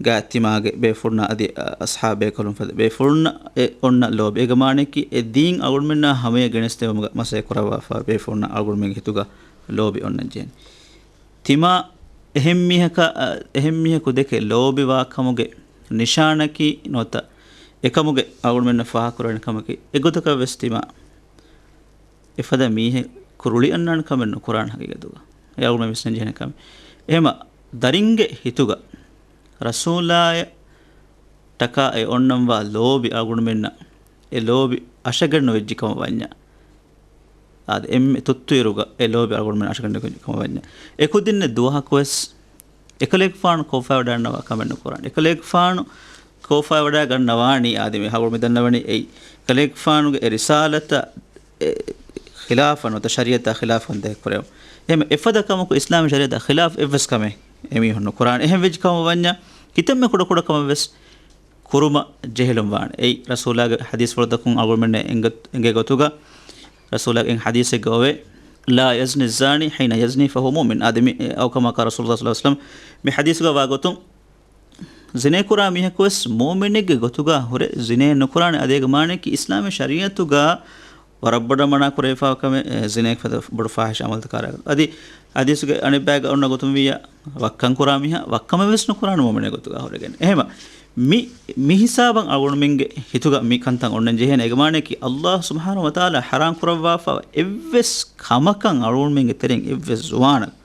ގާތްތިމާގެ ބޭފުޅުންނަށް އަދި އަ-، އަޞްޙާބު ބޭކަލުން ފަދަ ބޭފުޅުންނަށް އެ އޮންނަ ލޯބި. އޭގެ މާނައަކީ އެ ދީން އަޅުގަނޑުމެންނާ ހަމަޔަށް ގެނެސްދެވުމުގަ މަސައްކަތް ކުރައްވާފަ ބޭފުޅުންނަށް އަޅުގަނޑުމެންގެ ހިތުގަ ލޯބި އޮންނަން ޖެހޭނެ. ތިމާ އެހެން މީހަކަށް، އަ، އެހެން މީހަކު ދެކެ ލޯބިވާ ކަމުގެ ނިޝާނަކީ ނުވަތަ އެކަމުގެ އަޅުގަނޑުމެންނަށް ފާހަގަކުރެވޭނެ ކަމަކީ، އެގޮތަކަށް ވެސް ތިމާ އެފަދަ މީހެއް ކުރުޅި އަންނާނެ ކަމެއް ނުކުރާނެ ހަގީގަތުގަ. އެ އަޅުގަނޑުމެން ވިސްނަން ޖެހޭނެ ކަމެއް. އެހެމަ ދަރިންގެ ހިތުގަ ރަސޫލާއަށް ޓަކާ އެ އޮންނަންވާ ލޯބި އަޅުގަނޑުމެންނަށް އެ ލޯބި އަށަގަނޑު ވެއްޖި ކަމަށް ވަންޏާ، އާދެ، އެންމެ ތުއްތުއިރުގަ އެ ލޯބި އަޅުގަނޑުމެން އަށަގަނޑު ވެއްޖި ކަމަށް ވަންޏާ، އެކުދިންނެއް ދުވަހަކުވެސް އެކަލޭގެފާނު ކޯފާވަޑައިގަންނަވާ ކަމެއް ނުކުރާނެ. އެކަލޭގެފާނު ކޯފާވަޑައިގަންނަވާނީ އާދެ، މި ހަގު މި ދަންނަވަނީ އެއީ. އެކަލޭގެފާނުގެ އެ ރިސާލަތަށް އެ، ޚިލާފަށް ނުވަތަ ޝަރީޢަތާ ޚިލާފަށް ދޭކަށް ކުރެވުން. އެހެން އެފަދަ ކަމަކު އިސްލާމީ ޝަރީޢަތާ ޚިލާފް އެއްވެސް ކަމެއް އެމީހުން ނުކުރާނެ. އެހެން ވެއްޖެ ކަމަށް ވަންޏާ، ކިތަންމެ ކުޑަ ކުޑަ ކަމެއް ވެސް ކުރުމަށް ޖެހިލުން ވާނެ. އެއީ، ރަސޫލާގެ ޙަދީޘްފުޅުތަކުން އަޅުގަނޑުމެންނަށް އެނގޭ، އެނގޭ ގޮތުގަ، ރަސޫލާގެ އެއް ޙަދީޘެއްގަ އޮވޭ، "لا يزني الزاني حين يزني فهو مؤمن." އާދެ، މި، أو كما قال رسول الله صلى الله عليه وسلم، މި ޙަދީޘްގަ ވާ ގޮތުން، ޒިނޭ ކުރާ މީހަކުވެސް މުއުމިނެއްގެ ގޮތުގަ ހުރެ ޒިނޭ ނުކުރާނެ. އަދި އޭގެ މާނައަކީ އިސްލާމީ ޝަރީޢަތުގަ ވަރަށް ބޮޑަށް މަނާ ކުރެވިފާ ކަމެއް، އެ، ޒިނޭގެ ފަދަ ބޮޑު ފާޙިޝް ޢަމަލުތަކާ ރައްކަ. އަދި ޙަދީޘުގެ އަނެއްބައިގަ އޮންނަ ގޮތުން ވިއްޔާ، ވައްކަން ކުރާ މީހާ ވައްކަމެއް ވެސް ނުކުރާނެ މުއުމިނެއް ގޮތުގަ ހުރެގެން. އެހެމަ މި، މި ހިސާބަށް އަޅުގަނޑުމެންގެ ހިތުގަ މި ކަންތައް އޮންނަން ޖެހޭނެ. އޭގެ މާނައަކީ، ﷲ ސުބްޙާނަހޫ ވަތަޢާލާ ޙަރާމް ކުރައްވާފަ އެއްވެސް ކަމަކަށް އަޅުގަނޑުމެންގެ ތެރެއިން އެއްވެސް ޒުވާނަކަށް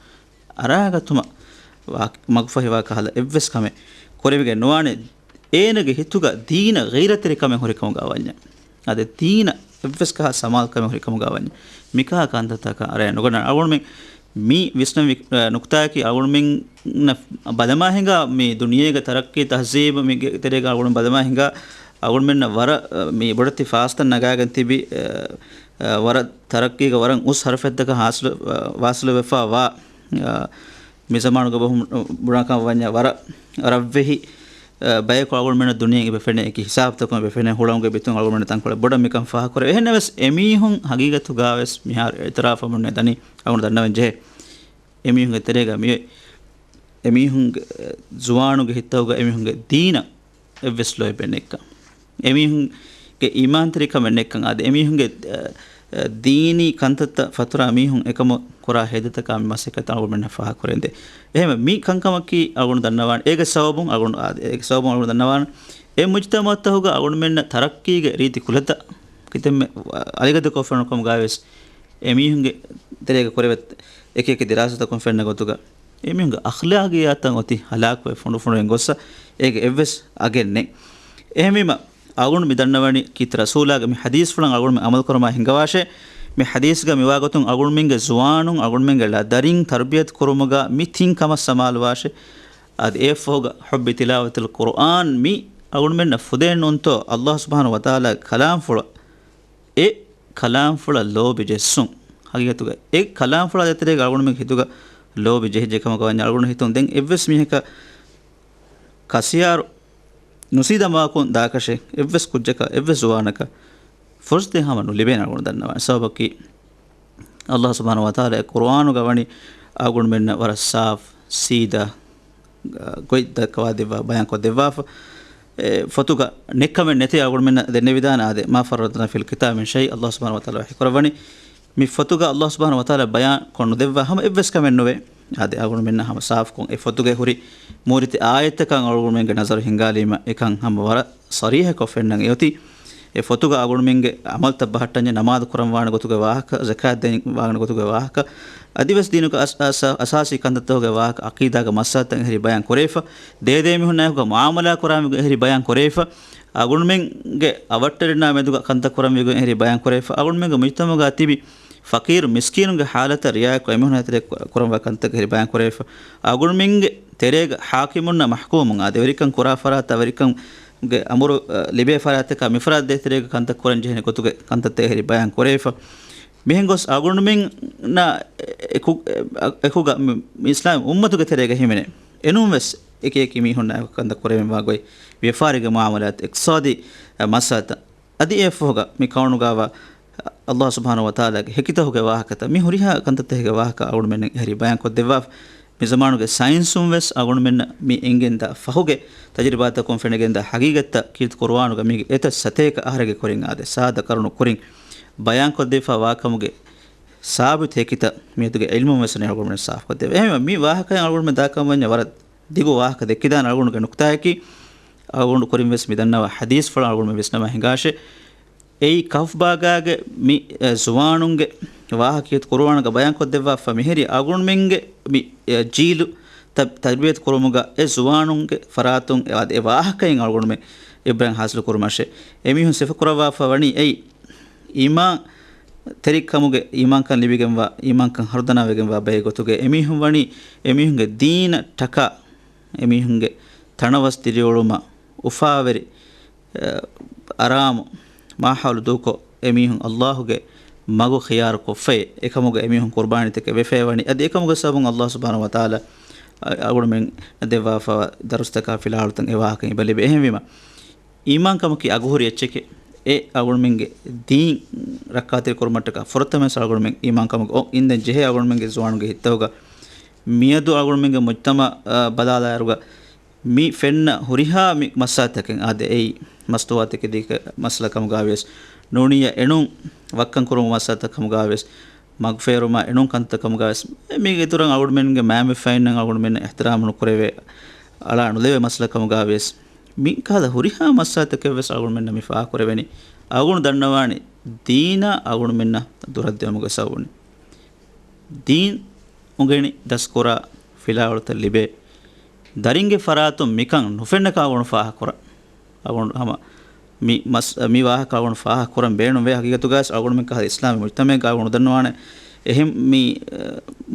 އަރާގަތުމަށް ވާ، މަގުފަހިވާ ކަހަލަ އެއްވެސް ކަމެއް ކުރެވިގެން ނުވާނެ، އޭނަގެ ހިތުގަ ދީނަށް ޣައިރަތްތެރިކަމެއް ހުރިކަމުގަ ވަންޏާ. އާދެ، ދީނަށް އެއްވެސް ކަހަލަ ސަމާލުކަމެއް ހުރިކަމުގަ ވަންޏާ، މިކަހަލަ ކަންތައްތަކަށް އަރައެއް ނުގަންނަ. އަޅުގަނޑުމެން މި ވިސްނަންވީ، އަ، ނުކުތާއަކީ، އަޅުގަނޑުމެންނަށް ބަލަމާ ހިނގާ މި ދުނިޔޭގެ ތަރައްޤީ، ތަހްޒީބު މީގެ ތެރޭގަ އަޅުގަނޑު ބަލަމާ ހިނގާ، އަޅުގަނޑުމެންނަށް ވަރަށް، އަ، މި ބޮޑެތި ފާސްތައް ނަގާގެން ތިބި، އަ، އަ، ވަރަށް ތަރައްޤީގަ ވަރަށް އުސް ހަރަފަތްތަކަށް ހާސިލު، އަ، ވާސިލުވެފަ ވާ، އަ، މި ޒަމާނުގެ ބަހުން ބުނާކަމަށް ވަންޏާ ވަރަށް ރަށްވެހި އަ، ބަޔަކު އަޅުގަނޑުމެންނަށް ދުނިޔެއިން އެބަ ފެނޭ އެކި ހިސާބުތަކުން އެބަ ފެނޭ ހުޅަނގުގެ ބިތުން އަޅުގަނޑުމެން ތަންކޮޅެއް ބޮޑަށް މިކަން ފާހަގަކުރޭ. އެހެންނަމަވެސް އެމީހުން ހަގީގަތުގަވެސް މިހާރު އެއްތަރާފަށް މުންނެ ދަނީ އަޅުގަނޑު ދަންނަވަން ޖެހޭ. އެމީހުންގެ ތެރޭގަ މިއޮތް އެމީހުންގެ، އަ، ޒުވާނުގެ ހިތްތަކުގަ އެމީހުންގެ ދީނަށް އެއްވެސް ލޯތްބެއް ނެތްކަން، އެމީހުންގެ އީމާންތެރިކަމެއް ނެތްކަން އާދެ، އެމީހުންގެ، އަ، އަ، ދީނީ ކަންތައްތައް ފަތުރާ މީހުން އެކަމަށް ކުރާ ހޭދަތަކާ މި މަސައްކަތް އަޅުގަނޑުމެންނަށް ފާހަގަކުރެވެންދޭ. އެހެންވެ، މި ކަންކަމަކީ އަޅުގަނޑު ދަންނަވާނެ. އޭގެ ސަބަބުން އަޅުގަނޑު އާދެ، އޭގެ ސަބަބުން އަޅުގަނޑު ދަންނަވާނެ. އެ މުޖްތަމަޢުތަކުގަ އަޅުގަނޑުމެންނަށް ތަރައްޤީގެ ރީތި ކުލަތައް ކިތަންމެ އަލިގަދަކޮށްފަ ނުކަމުގަވެސް އެމީހުންގެ ތެރޭގަ ކުރެވޭ އެކި އެކި ދިރާސާތަކުން ފެންނަ ގޮތުގަ އެމީހުންގެ އަޚްލާގިއްޔާތަށް އޮތީ ހަލާކުވެ ފުނޑުފުނޑުވެން ގޮއްސަ އޭގެ އެއްވެސް އަގެއް ނެތް. އެހެންވީމަ، އަޅުގަނޑު މި ދަންނަވަނީ ކީރިތި ރަސޫލާގެ މި ޙަދީޘްފުޅަށް އަޅުގަނޑުމެން އަމަލުކުރުމާ ހިންގަވާށޭ. މި ޙަދީޘްގަ މިވާގޮތުން އަޅުގަނޑުމެންގެ ޒުވާނުން އަޅުގަނޑުމެންގެ ލަ-، ދަރިން ތަރުބިޔަތު ކުރުމުގަ މި ތިން ކަމަށް ސަމާލުވާށޭ. އަދި އެއަށްފަހުގަ ޙުއްބި ތިލާވަތުލް ޤުރްއާން މި އަޅުގަނޑުމެންނަށް ފުދޭން ނޫންތޯ ﷲ ސުބްޙާނަހޫ ވަތަޢާލާގެ ކަލާމްފުޅަށް އެ ކަލާމްފުޅަށް ލޯބި ޖެއްސުން. ހަގީގަތުގަ އެ ކަލާމްފުޅާ ދޭތެރޭގަ އަޅުގަނޑުމެންގެ ހިތުގަ ލޯބި ޖެހިއްޖެ ކަމަކަށް ވަންޏާ އަޅުގަނޑު ހިތުން ދެން އެއްވެސް މީހަކަށް ކަސިޔާރު ނުސީދަ މާކުން ދާކަށެއް އެއްވެސް ކުއްޖަކަށް އެއްވެސް ޒުވާނަކަށް ފުރުސަތެއް ހަމަ ނުލިބޭނެ އަޅުގަނޑު ދަންނަވާނެ. ސަބަބަކީ ﷲ ސުބްޙާނަހޫ ވަތަޢާލާ އެ ޤުރްއާނުގަ ވަނީ އަޅުގަނޑުމެންނަށް ވަރަށް ސާފް، ސީދާ، ގޮތް ދައްކަވާ ދެއްވާ، ބަޔާންކޮށް ދެއްވާފަ. އެ ފޮތުގަ ނެތްކަމެއް ނެތޭ އަޅުގަނޑުމެންނަށް ދެންނެވިދާނެ އާދެ، "ما فرطنا في الكتاب من شيء" ﷲ ސުބްޙާނަހޫ ވަތަޢާލާ ވަޙީކުރައްވަނީ. މި ފޮތުގަ ﷲ ސުބްޙާނަހޫ ވަތަޢާލާ ބަޔާން ކޮށް ނުދެއްވާ ހަމަ އެއްވެސް ކަމެއް ނުވޭ. އާދެ، އަޅުގަނޑުމެންނަށް ހަމަ ސާފުކޮށް އެ ފޮތުގައި ހުރި މޫރިތި އާޔަތްތަކަށް އަޅުގަނޑުމެންގެ ނަޒަރު ހިންގާލީމަ އެކަން ހަމަ ވަރަށް ޞަރީޙަކޮށް ފެންނަން އެއޮތީ. އެ ފޮތުގަ އަޅުގަނޑުމެންގެ ޢަމަލުތައް ބަހައްޓަންޏާ ނަމާދު ކުރަން ވާނެ ގޮތުގެ ވާހަކަ، ޒަކާތް ދޭން ވާނެ ގޮތުގެ ވާހަކަ، އަދިވެސް ދީނުގެ އަސް-، އަސް-، އަސާސީ ކަންތައްތަކުގެ ވާހަކަ، ޢަޤީދާގެ މައްސަލަތައް އެހެރީ ބަޔާން ކުރެވިފަ، ދޭދޭ މީހުންނާއެކުގަ މުޢާމަލާ ކުރާންވީގޮތް އެހެރީ ބަޔާން ކުރެވިފަ، އަޅުގަނޑުމެންގެ އަވަށްޓެރިންނާ މެދުގަ ކަންތައް ކުރަންވީގޮތް އެހެރީ ބަޔާން ކުރެވިފަ، އަޅުގަނޑުމެންގެ މުޖްތަމަޢުގަ ތިބި ފަޤީރު މިސްކީނުންގެ ޙާލަތަށް ރިޢާޔަތްކޮށް އެމީހުންނާ ތެރޭ ކުރަންވާ ކަންތައް އެހެރީ ބަޔާން ކުރެވިފަ، އަޅުގަނޑުމެންގެ ތެރޭގަ ޙާކިމުންނާ މަޙްކޫމުން އާދެ، ވެރިކަން ކުރާ ފަރާތަށް ވެރިކަން ގެ އަމުރު، އަ، ލިބޭ ފަރާތަކާ މިފަރާތް ދޭތެރޭގަ ކަންތައް ކުރަން ޖެހޭނެ ގޮތުގެ ކަންތައްތައް އެހެރީ ބަޔާން ކުރެވިފަ. މިހެން ގޮސް އަޅުގަނޑުމެންނާ އެކު-، އެ-، އެކުގަ މި-، މި އިސްލާމީ އުއްމަތުގެ ތެރޭގަ ހިމެނޭ އެނޫން ވެސް އެކި އެކި މީހުންނާ ކަންތައް ކުރެވެންވާ ގޮތް، ވިޔަފާރީގެ މުޢާމަލާތް، އިޤްތިޞާދީ، އަ، މައްސަލަތައް. އަދި އެއަށްފަހުގަ މި ކައުނުގަވާ ﷲ ސުބްޙާނަހޫ ވަތަޢާލާގެ ހެކިތަކުގެ ވާހަކަތައް، މި ހުރިހާ ކަންތައްތަކުގެ ވާހަކަ އަޅުގަނޑުމެންނަށް އެހެރީ ބަޔާންކޮށްދެއްވާފަ. މި ޒަމާނުގެ ސައިންސުން ވެސް އަޅުގަނޑުމެންނަށް މި އެނގެންދާ ފަހުގެ ތަޖުރިބާތަކުން ފެނިގެންދާ ޙަޤީޤަތްތައް ކީރިތި ޤުރުއާނުގަ މީގެ އެތައް ސަތޭކަ އަހަރެއްގެ ކުރިން އާދެ، ސާދަ ކަރުނު ކުރިން ބަޔާންކޮށްދެވިފަ ވާކަމުގެ ސާބިތު ހެކިތައް މިއަދުގެ ޢިލްމުން ވެސް އަޅުގަނޑުމެން ސާފުކޮށްދެވޭ. އެހެންވެ، މި ވާހަކައިން އަޅުގަނޑުމެން ދާކަން ވަންޏާ ވަރަށް ދިގު ވާހަކަ ދެއްކިދާނެ އަޅުގަނޑުގެ ނުކުތާއަކީ، އަޅުގަނޑު ކުރިން ވެސް މި ދަންނަވާ ޙަދީޘްފުޅަށް އަޅުގަނޑުމެން ވިސްނަމާ ހިނގާށޭ. އެއީ ކަހްފު ބާގާގެ މި، އެ، ޒުވާނުންގެ ވާހަކަ ކީރިތި ޤުރުއާނުގަ ބަޔާންކޮށްދެއްވާފަ މިހިރީ އަޅުގަނޑުމެންގެ މި، އެ، ޖީލު ތަ-، ތަރްބިޔަތު ކުރުމުގަ އެ ޒުވާނުންގެ ފަރާތުން އެ ވާ-، އެ ވާހަކައިން އަޅުގަނޑުމެން ޢިބްރަތް ޙާޞިލު ކުރުމަށޭ. އެމީހުން ސިފަކުރައްވާފަ ވަނީ އެއީ އީމާން ތެރިކަމުގެ އީމާންކަން ލިބިގެންވާ، އީމާންކަން ހަރުދަނާވެގެންވާ ބައެއް ގޮތުގައި އެމީހުން ވަނީ އެމީހުންގެ ދީނަށް ޓަކާ، އެމީހުންގެ ތަނަވަސް ދިރިއުޅުމަށް އުފާވެރި، އަ، އަރާމު މާހައުލު ދޫކޮށް، އެމީހުން ﷲ ގެ މަގު ޚިޔާރު ކޮށްފައި، އެކަމުގަ އެމީހުން ޤުރްބާނީތަކެއް ވެފައި ވަނީ. އަދި އެކަމުގެ ސަބަބުން ﷲ ސުބްޙާނަހޫ ވަތަޢާލާ، އަ، އަޅުގަނޑުމެން ދެއްވާފައިވާ ދަރުސްތަކާ ފިލާވަޅުތައް އެ ވާހަކައިން އެބަ ލިބޭ. އެހެންވީމަ، އީމާންކަމަކީ އަގުހުރި އެއްޗެކޭ. އެ އަޅުގަނޑުމެންގެ ދީން ރައްކާތެރި ކުރުމަށްޓަކާ ފުރަތަމަވެސް އަޅުގަނޑުމެން އީމާންކަމުގެ އޮށް އިންދެން ޖެހޭ އަޅުގަނޑުމެންގެ ޒުވާނުންގެ ހިތްތަކުގަ. މިއަދު އަޅުގަނޑުމެންގެ މުޖްތަމަޢަށް، އަ، ބަލާލާއިރުގަ މި ފެންނަ ހުރިހާ މި މައްސަލަތަކެއް އާދެ، އެއީ މަސްތުވާތަކެތި މައްސަލަ ކަމުގަވިޔަސް، ނޫނިއްޔާ އެނޫން ވައްކަން ކުރުމުގެ މައްސަލަތައް ކަމުގަވިޔަސް، މަގުފޭރުމާ އެނޫން ކަންތައް ކަމުގަވިޔަސް، މީގެ އިތުރަށް އަޅުގަނޑުމެންގެ މައިންބަފައިންނަށް އަޅުގަނޑުމެންނަށް އިޙްތިރާމު ނުކުރެވޭ، އަޅާ ނުލެވޭ މައްސަލަ ކަމުގަވިޔަސް، މި ކަހަލަ ހުރިހާ މައްސަލަތަކެއް ވެސް އަޅުގަނޑުމެންނަށް މި ފާހަގަކުރެވެނީ. އަޅުގަނޑު ދަންނަވާނީ ދީނާ އަޅުގަނޑުމެންނަށް ދުރަށްދިއުމުގެ ސަބަބުން. ދީން އުނގެނި ދަސްކުރާ ފިލާވަޅުތައް ލިބޭ. ދަރިންގެ ފަރާތުން މިކަން ނުފެންނަކަށް އަޅުގަނޑު ފާހަގަކުރަން. އަޅުގަނޑު ހަމަ މި މަސް-، މި ވާހަކަ އަޅުގަނޑު ފާހަގަކުރަން ބޭނުންވޭ. ހަގީގަތުގައި އަޅުގަނޑުމެން ކަހަލަ އިސްލާމީ މުޖްތަމަޢެއްގަ އަޅުގަނޑު ދަންނަވާނެ. އެހެން މި، އަ،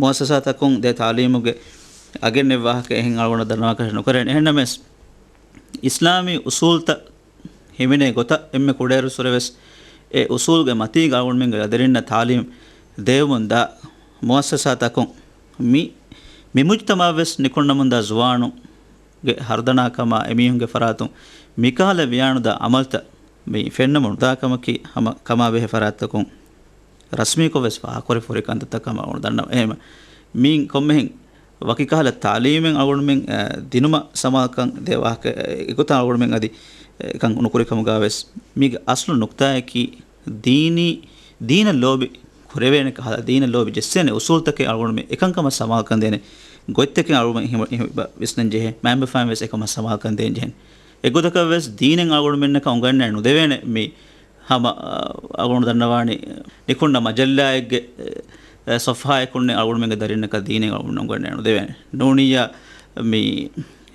މުއައްސަސާތަކުން ދޭ ތާލީމުގެ އަގެއް ނެތް ވާހަކަ އެހެން އަޅުގަނޑަށް ދަންނަވާކަށެއް ނުކެރޭނެ. އެހެންނަމަވެސް، އިސްލާމީ އުސޫލްތައް ހިމެނޭ ގޮތަށް އެންމެ ކުޑައިރުއްސުރެވެސް އެ އުސޫލްގެ މަތީގަ އަޅުގަނޑުމެންގެ ލަދަރިންނަށް ތާލީމް ދެވެމުންދާ މުއައްސަސާތަކުން މި، މި މުޖްތަމަޢަށްވެސް ނިކުންނަމުންދާ ޒުވާނުން ގެ ހަރުދަނާ ކަމާ އެމީހުންގެ ފަރާތުން މިކަހަލަ ވިޔާނުދާ އަމަލްތައް މި ފެންނަމުން ނުދާ ކަމަކީ ހަމަ ކަމާ ބެހޭ ފަރާތްތަކުން ރަސްމީކޮށް ވެސް ފާހަގަކުރި ފުރި ކަންތައްތައް ކަމަށް އަޅުގަނޑު ދަންނަވަން. އެހެން މީން ކޮންމެހެން ވަކި ކަހަލަ ތާލީމެއް އަޅުގަނޑުމެން، އަ، ދިނުމަށް ސަމާލުކަން ދޭ ވާހަކަ، އެ، އެގޮތަށް އަޅުގަނޑުމެން އަދި، އެ، ކަން ނުކުރި ކަމުގަ ވެސް މީގެ އަސްލު ނުކްތާއަކީ ދީނީ، ދީނަށް ލޯބި ކުރެވޭނެ ކަހަލަ، ދީނަށް ލޯބި ޖެއްސޭނެ އުސޫލުތަކެއް އަޅުގަނޑުމެން އެކަންކަމަށް ސަމާލުކަން ދޭނެ ގޮތްތަކެއް އަޅުގަނޑު ހިމަ-، ހިމަ-، ވިސްނަން ޖެހޭ. މައިންބަފައިން ވެސް އެކަމަށް ސަމާލުކަން ދޭން ޖެހޭނެ. އެގޮތަކަށް ވެސް ދީނެއް އަޅުގަނޑުމެންނަކަށް އުނގަންނައެއް ނުދެވޭނެ. މި ހަމަ، އަ، އަޅުގަނޑު ދަންނަވާނީ ނިކުންނަ މަޖައްލާއެއްގެ، އެ، ސޮފްހާއަކުންނެއް އަޅުގަނޑުމެންގެ ދަރިންނަކަށް ދީނެއް އަޅުގަނޑު އުނގަންނައެއް ނުދެވޭނެ. ނޫނިއްޔާ މި،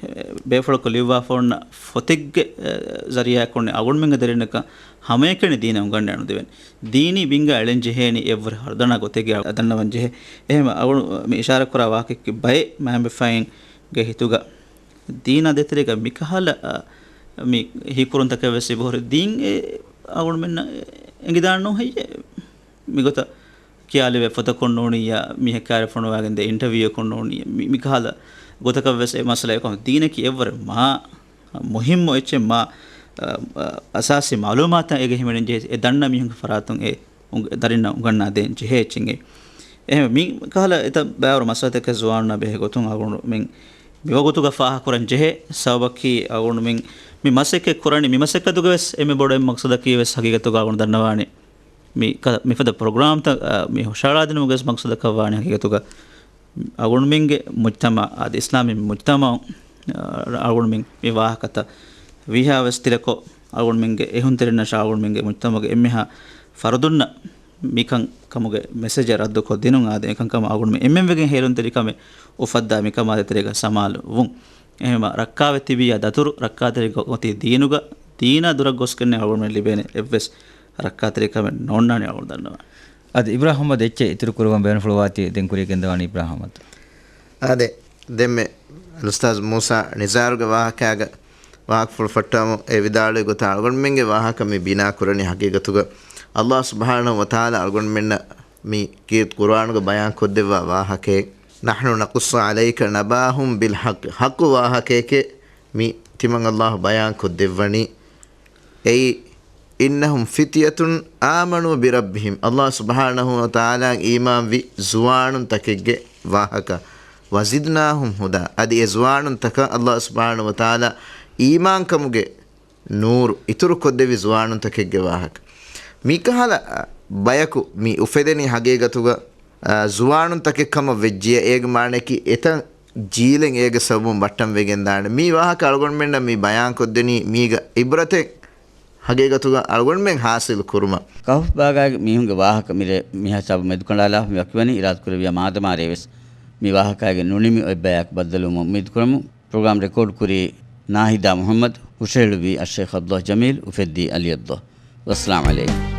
އެ، ބޭފުޅަކު ލިޔުއްވާފަ އޮންނަ ފޮތެއްގެ، އެ، ޒަރީއާއަކުންނެއް އަޅުގަނޑުމެންގެ ދަރިންނަކަށް ހަމައެކަނި ދީނެއް އުނގަންނައެއް ނުދެވޭނެ. ދީނީ ބިންގާ އެޅެން ޖެހޭނީ އެއްވުރެ ހަރުދަނާ ގޮތެއްގަ ދަންނަވަން ޖެހޭ. އެހެން އަޅު-، މި އިޝާރަތް ކުރާ ވާހަކައެއްގެ ބައެއް މައިންބަފައިންގެ ހިތުގަ ދީނާ ދޭތެރޭގަ މިކަހަލަ، އަ، މި ހީކުރުންތަކެއް ވެސް އެބަހުރި. ދީން އެ އަޅުގަނޑުމެންނަށް އެނގިދާނެ ނޫން ހެއްޔޭ؟ މިގޮތަށް ކިޔާލެވޭ ފޮތަކުން ނޫނިއްޔާ، މީހެއް ކާރި ފޮނުވާގެން ދޭ އިންޓަވިއުއަކުން ނޫނިއްޔާ، މި-، މިކަހަލަ ގޮތަކަށް ވެސް އެ މައްސަލަ އެކަމަށް ދީނަކީ އެއްވުރެ މާ މުހިއްމު އެއްޗެއް، މާ، އަ، އަ، އަސާސީ މައުލޫމާތަށް އޭގެ ހިމެނެން ޖެހޭ އެ ދަންނަ މީހުންގެ ފަރާތުން އެ އުނގ-، ދަރިންނަށް އުނގަންނާ ދޭން ޖެހޭ އެއްޗެއް. އެހެން މި ކަހަލަ އެތައް ބައިވަރު މައްސަލަތަކެއް ޒުވާނުންނާ ބެހޭ ގޮތުން އަޅުގަނޑުމެން މިވަގުތުގަ ފާހަގަކުރަން ޖެހޭ ސަބަބަކީ އަޅުގަނޑުމެން މި މަސައްކަތް ކުރަނީ މި މަސައްކަތުގެ ވެސް އެންމެ ބޮޑު އެއް މަގްސަދަކީ ވެސް ހަގީގަތުގަ އަޅުގަނޑު ދަންނަވާނީ މި ކަ-، މިފަދަ ޕްރޮގްރާމްތައް، އަ، މި ހުށަހަޅާދިނުމުގެ ވެސް މަގްސަދަކަށް ވާނީ ހަގީގަތުގަ އަޅުގަނޑުމެންގެ މުޖްތަމަ، އަދި އިސްލާމީ މުޖްތަމައު، އަ، އަޅުގަނޑުމެން މި ވާހަކަތައް ވީހާވެސް ތިލަކޮށް، އަޅުގަނޑުމެންގެ އެހުންތެރިންނަށާ އަޅުގަނޑުމެންގެ މުޖްތަމައުގެ އެންމެހާ ފަރުދުންނަށް މިކަން ކަމުގެ މެސެޖެއް ރައްދުކޮށްދިނުން، އާދެ، އެކަންކަމަށް އަޅުގަނޑުމެން އެންމެންވެގެން ހޭލުންތެރިކަމެއް އުފައްދާ މިކަމާ ދޭތެރޭގަ ސަމާލު ވުން. އެހެންވީމަ ރައްކާވެ ތިބިއްޔާ ދަތުރު ރައްކާތެރި ގޮ-، އޮތީ ދީނުގަ، ދީނާ ދުރަށް ގޮސްގެންނެއް އަޅުގަނޑުމެން ލިބޭނެ އެއްވެސް ރައްކާތެރިކަމެއް ނޯންނާނެ އަޅުގަނޑު ދަންނަވަން. އަދި އިބްރާހިމް އަޙްމަދު އެއްޗެއް އިތުރު ކުރުވަން ބޭނުންފުޅުވާތީ ދެން ކުރިޔަށް ގެންދަވާނީ އިބްރާހިމް އަޙްމަދު. އާދެ، ދެންމެ އަލްއުސްތާޛު މޫސާ ނިޒާރުގެ ވާހަކާގަ ވާހަކަފުޅު ފައްޓާމު އެ ވިދާޅުވި ގޮތަށް އަޅުގަނޑުމެންގެ ވާހަކަ މި ބިނާ ކުރަނީ ހަގީގަތުގަ އަލްލާހު ސުބްޙާނަހު ވަތަޢާލާ އަޅުގަނޑުމެންނަށް މި ކީރިތި ޤުރުއާނުގަ ބަޔާން ކޮށްދެއްވާ ވާހަކައެއް. نحن نقص عليك نبأهم بالحق، ޙައްޤު ވާހަކައެކޭ މި ތިމަން އަލްލާހު ބަޔާން ކޮށްދެއްވަނީ. އެއީ، إنهم فتية آمنوا بربهم، އަލްލާހު ސުބްޙާނަހު ވަތަޢާލާއަށް އީމާންވި ޒުވާނުންތަކެއްގެ ވާހަކަ، وزدناهم هدى، އަދި އެ ޒުވާނުންތަކަށް އަލްލާހު ސުބްޙާނަހު ވަތަޢާލާ އީމާންކަމުގެ ނޫރު އިތުރުކޮށްދެއްވި ޒުވާނުންތަކެއްގެ ވާހަކަ. މިކަހަލަ، އަ، ބަޔަކު މި އުފެދެނީ ހަގީގަތުގަ، އަ، ޒުވާނުންތަކެއް ކަމަށް ވެއްޖިޔަ، އޭގެ މާނައަކީ އެތައް ޖީލެއް އޭގެ ސަބަބުން ބައްޓަންވެގެންދާނެ. މި ވާހަކަ އަޅުގަނޑުމެންނަށް މި ބަޔާންކޮށްދެނީ މީގަ އިބްރަތެއް ހަގީގަތުގަ އަޅުގަނޑުމެން ހާސިލު ކުރުމަށް. ކަހުފް ބާގާގެ މީހުންގެ ވާހަކަ މިރޭ މިހާ ހިސާބު މެދުކަނޑާލާފަ މި ވަކިވަނީ އިރާދަކުރެއްވިޔާ މާދަމާ ރޭވެސް މި ވާހަކާގެ ނުނިމި އޮތް ބަޔާކު ބައްދަލުވުމަށް އުއްމީދުކުރަމު. ޕްރޮގްރާމް ރެކޯޑް ކުރީ ނާހިދާ މުޙައްމަދު، ހުށަހެޅުއްވީ އައްޝައިޚް ޢަބްދުﷲ ޖަމީލް، އުފެއްދީ ޢަލީ ޢަބްދުﷲ. ވައްސަލާމް ޢަލައިކުމް.